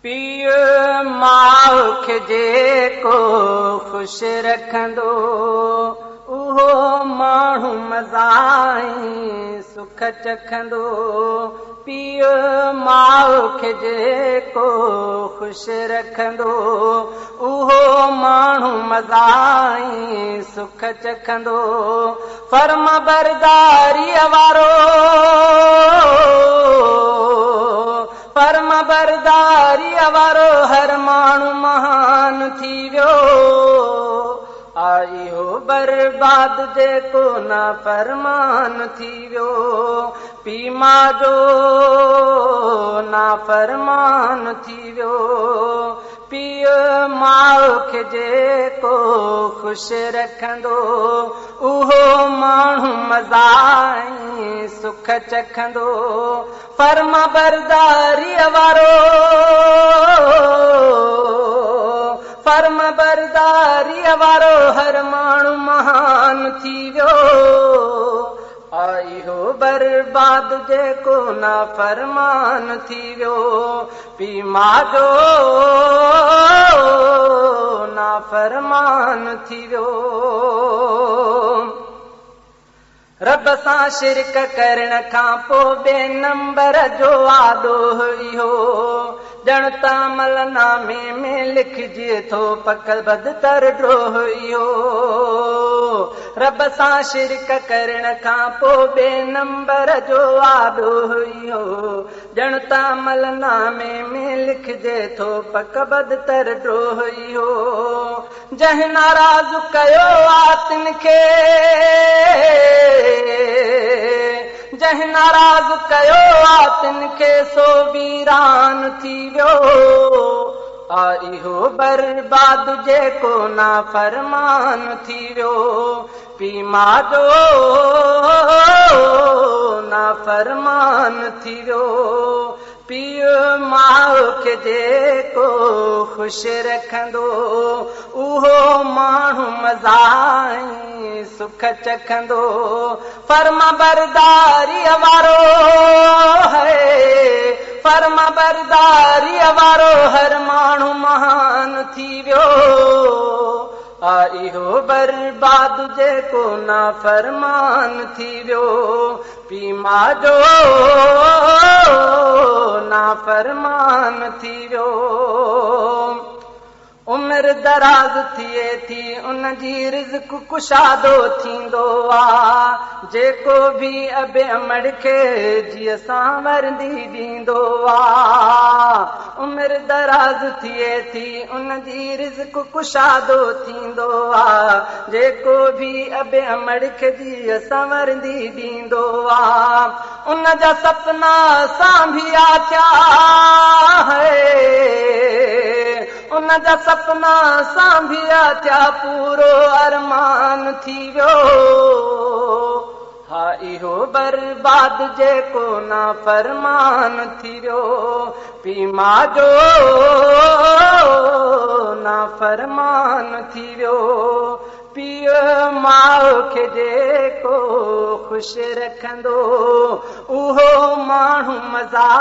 پيء ماءُ کي جيڪو خوش رکندو، اهو ماڻهو مزا ۽ سک چکندو. پيء ماءُ کي جيڪو خوش رکندو، اهو ماڻهو مزا ۽ سک چکندو. فرمانبرداريء وارو، فرمانبرداريء وارو هر ماڻهو مهان ٿي ويو. آ اهو برباد جيڪو نافرمان ٿي ويو. پيءُ ماءُ جو نافرمان ٿي ويو. پيءُ ماءُ کي جيڪو خوش رکندو، اهو ماڻهو مزا ۽ سک چکندو. فرمانبرداريء وارو، فرمانبرداريء وارو هر ماڻهو مهان ٿي ويو. آ اهو برباد جيڪو نافرمان ٿي ويو. پيءُ ماءُ جو نافرمان ٿي ويو. رب سان شرڪ ڪرڻ کان پوءِ ٻئي نمبر جو آڏو اهو، ڄڻ ته عمل نامي ۾ لکجي ٿو پڪ بدتر ڏوهه اهو. رب سان شرڪ ڪرڻ کان پوءِ ٻئي نمبر جو آڏو اهو، ڄڻ ته عمل نامي ۾ لکجي ٿو پڪ بدتر ڏوهه اهو. جنهن ناراض ڪيو آ تن کي، جنهن ناراض ڪيو آ تن کي، سو ويران ٿي ويو. آ اهو برباد جيڪو نافرمان ٿي ويو. پيءُ ماءُ جو نافرمان ٿي ويو. پيءُ ماءُ کي جيڪو خوش رکندو، اهو ماڻهو مزا ۽ سک چکندو. فرمانبرداريء وارو هي، فرمانبرداريء وارو هر ماڻهو مهان ٿي ويو. آ اهو برباد جيڪو نافرمان ٿي ويو. پيءُ ماءُ جو نافرمان ٿي ويو. عمر دراز ٿئي ٿي ان جي، رزق ڪشادو ٿيندو آ، جيڪو به ابي امڙ کي جيءَ سان ورندي ڏيندو آ. عمر دراز ٿئي ٿي ان جي، رزق ڪشادو ٿيندو آ، جيڪو به ابي امڙ کي جيءَ سان ورندي ڏيندو آ. ان جا سپنا سانڀيا ٿيا، ان جا سپنا سانڀيا ٿيا، پورو ارمان ٿي ويو. ها اهو برباد جيڪو نافرمان ٿي ويو. پيءُ ماءُ جو نافرمان ٿي ويو. پيءُ ماءُ کي جيڪو خوش رکندو، اهو ماڻهو مزا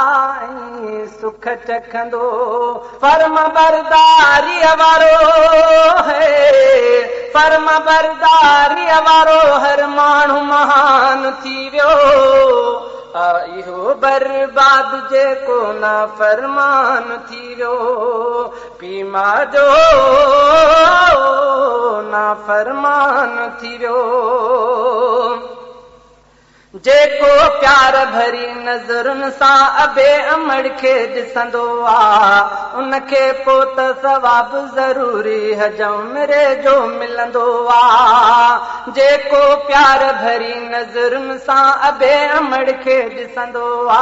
۽ سک چکندو. فرمانبرداريء وارو هي، فرمانبرداريء وارو هر ماڻهو مهان ٿي ويو. آ اهو برباد جيڪو نافرمان ٿي ويو. پيءُ ماءُ جو نافرمان ٿي ويو. جيڪو پيار ڀري نظرن سان ابي امڙ کي ڏسندو آ، ان کي پوءِ ته ثواب ضروري حج عمري جو ملندو آ. جيڪو پيار ڀري نظرن سان ابي امڙ کي ڏسندو آ،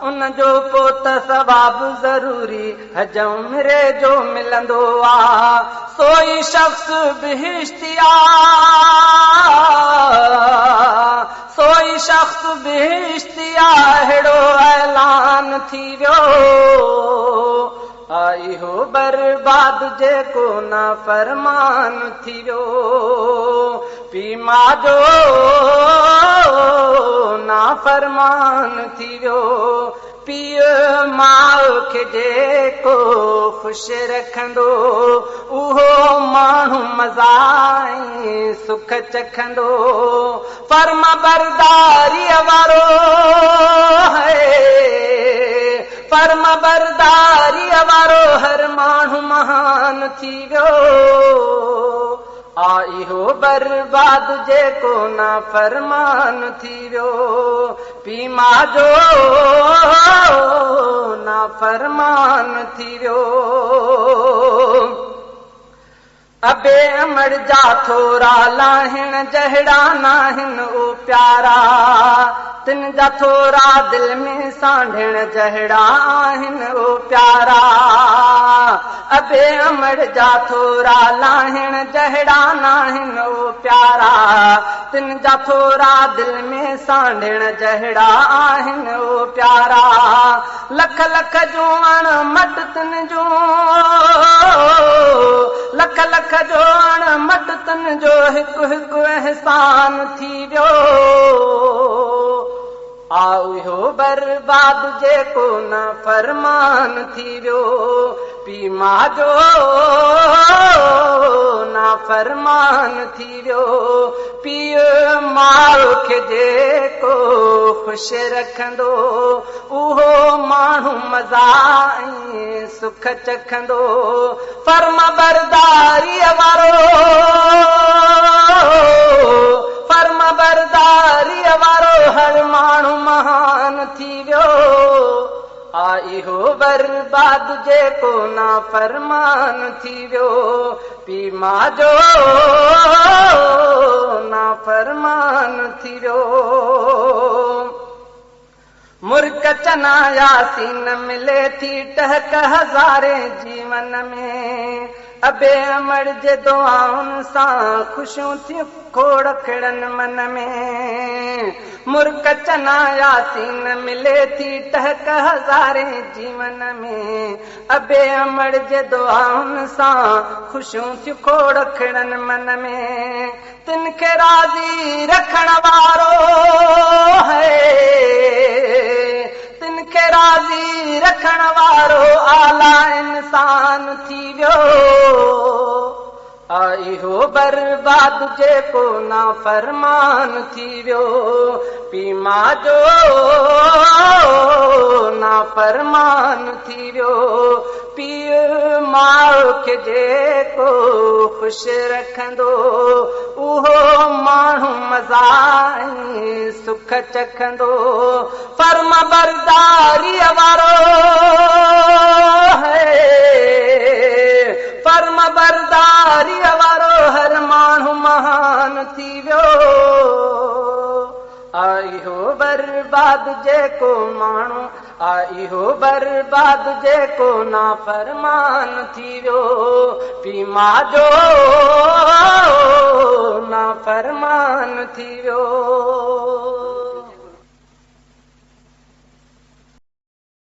ان جو پوءِ ته ثواب ضروري حج عمري جو ملندو آ. سوئي شخص بهشتي آ، سوئي شخص بهشتي آ، اهڙو اعلان ٿي ويو. آ اهو برباد جيڪو نافرمان ٿي ويو. پيءُ ماءُ جو نافرمان ٿي ويو. پيءُ ماءُ کي جيڪو خوش رکندو، اهو ماڻهو مزا ۽ سک چکندو. فرمانبرداريءَ وارو فرمانبرداريءَ وارو هر ماڻهو مهان ٿي ويو. آ اهو برباد جيڪو نافرمان ٿي ويو، پيءُ ماءُ جو نافرمان ٿي ويو. ابي امڙ جا ٿورا لاهڻ جهڙا ناهن او پيارا، تن جا ٿورا دل ۾ سانڍڻ جهڙا آهن او پيارا. ابي امڙ جا ٿورا لاهڻ جهڙا ناهن او پيارا، تن جا ٿورا دل ۾ سانڍڻ جهڙا آهن او پيارا. لک لک جون اڻ مٽ تن جون، لک لک جو اڻ مٽ تن جو هڪ هڪ احسان ٿي ويو. آ اهو برباد جيڪو نافرمان ٿي ويو، پيءُ ماءُ جو نافرمان ٿي ويو. پيءُ ماءُ کي جيڪو خوش رکندو، اهو ماڻهو مزا ۽ سک چکندو. فرمانبرداريءَ وارو، فرمانبرداريءَ وارو هر ماڻهو مهان ٿي ويو. آ اهو برباد جيڪو نافرمان ٿي ويو، پيءُ ماءُ جو نافرمان ٿي ويو. مرڪ چنا ياسين ملي ٿي ٽهڪ هزارين جيون ۾، ابي امڙ جي دعائن سان خوشيون ٿيون کوڙ کڙن من ۾. مرڪ چنا ياسين ملي ٿي ٽهڪ هزارين جيون ۾، ابي امڙ جي دعائن سان خوشيون ٿيون کوڙ کڙن من ۾. تن کي راضي رکڻ وارو هي، تن کي راضي رکڻ وارو اعليٰ انسان ٿي ويو. آ اهو برباد جيڪو نافرمان ٿي ويو، پيءُ ماءُ جو نافرمان ٿي ويو. پيءُ ماءُ کي جيڪو خوش رکندو، اهو ماڻهو مزا ۽ سک چکندو. فرمانبرداريءَ وارو فرمانبرداريءَ وارو هر ماڻهو مهان ٿي ويو. آ اهو برباد جيڪو ماڻهو، آ اهو برباد جيڪو نافرمان ٿي ويو، پيءُ ماءُ جو نافرمان ٿي ويو.